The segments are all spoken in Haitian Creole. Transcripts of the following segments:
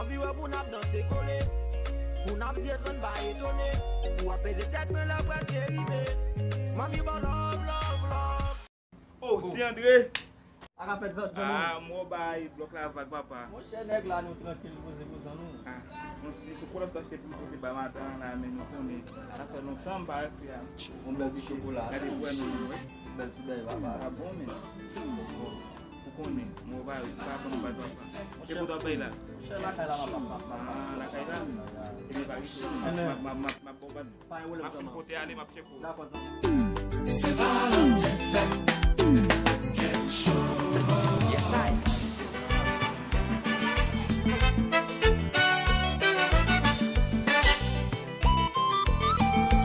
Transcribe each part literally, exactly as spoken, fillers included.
Vire pou n ap danse kole. Pou n ap zye san n pa etone. Pou w ap peze tèt mwen lè w prèske rive. Manmi ba w love, love, love. Oh, ti Andre. Sa k ap fèt, Zòt Johnny? Ah, mwen bay blòk la vag, papa. Monchè, nèg la, nou trankil, poze, poze nou. Ah, yon ti chokola m t achte pou m pote ba madan la, men nou konnen. Sa fè lontan m pa achte a. Yon bèl ti chokola. Gade pou wè nou, wi. Bèl ti bèy, papa. Ah, bon, men. Ou konnen, mwen pa, pa ban m bat papa. Se pou w t ap bay la. Monchè, lakay la, m ap, m ap, m ap, m ap. Ah, lakay la? Ebyen, pa rive. M ap, m ap, m ap, m ap ba w bat. Pa gen pwoblèm, m ap fin pote ale, m ap tcheke w. Dakò, zanmi. Dakò, zanmi. Se Valentin fèt. Kè m cho. Yes, I.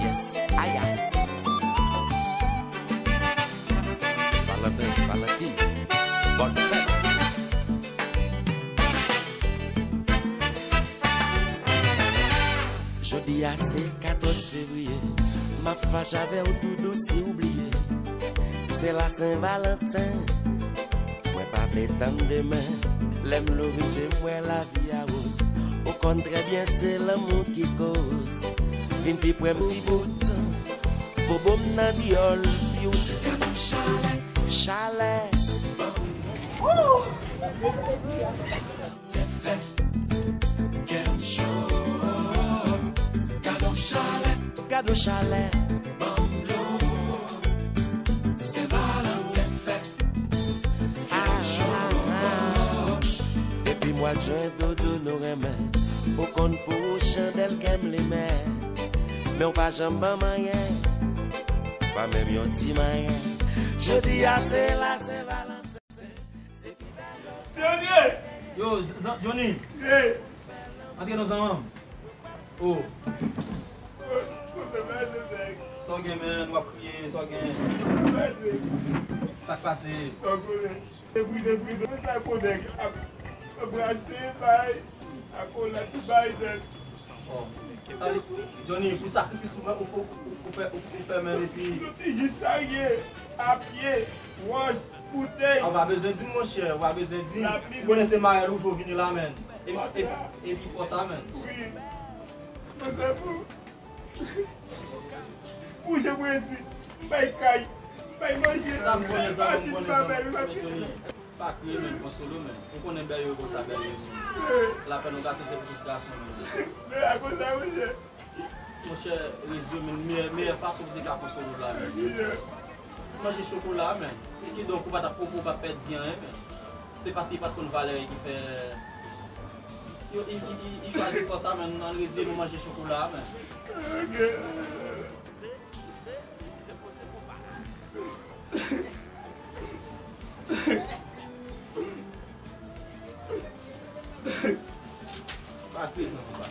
Yes, I am. Valentin, Valentin. Bòn fèt. Jodi a se katòz fevriye, m ap fache avè w doudou si w bliye. Se la Sen Valanten, mwen pa vle tann demen. Lè m louvri je m wè lavi a woz. Ou konn trè byen se lanmou ki koz. Vin pi pre m pi bout. Bobo m nan dyòl, pi w t. Chalè. Chalè. Gad on chalè. Gad on chalè. Ban m dlo. Sen Valanten fèt. Ah, ah, ah. Depi mwa jen doudou nou renmen. Ou konn pou ou chandèl kè m limen. Men w pa janm ban m anyen. Pa menm yon ti manyen. Jodi a se la Sen Valanten. Serye! Yo, Z-, Z-, Johnny. Se. Antre non zanmi m. Oh. Sa w gen, men, w ap kriye, sa w gen? Sa k pase? Sa w konnen? Debri, debri, debri, sa konnen ap anbrase, bay, akolad, bay, dèt. Oh. Sa vle, Johnny, pou sakrifis ou, ou, ou, ou fè, ou, ou fè, men, epi. Soti jis Sarye, a pye, wòch, boutèy. Ou pa bezwen di m, monchè, ou pa bezwen di m. Ou konnen se Mayèl ou jwe vini la, men. Epi, epi, epi fò sa, men. Wi. Mwen se pou. Pou je mwen di, m bay kay, m bay manje. Sa m konnen, sa m konnen, sa m konnen, Johnny. Pa kriye, men, konsole w, men. Ou konnen bèl yo konsa, bèl yo, men. Lapèn yon gason, se pou tout gason, men. Men a konsa, monchè. Monchè, Rezo, men, meyè, meyè fason pou te ka konsole w la, men. Manje chokola, men. E kidonk, ou pa t ap, ou pa t pèdi anyen, men. Se paske li pa t konn valè ki fè. Yo, i, i, i, i chwazi fò sa, men, ann reze nou manje chokola, men. Pa kriye, zanmi, pa.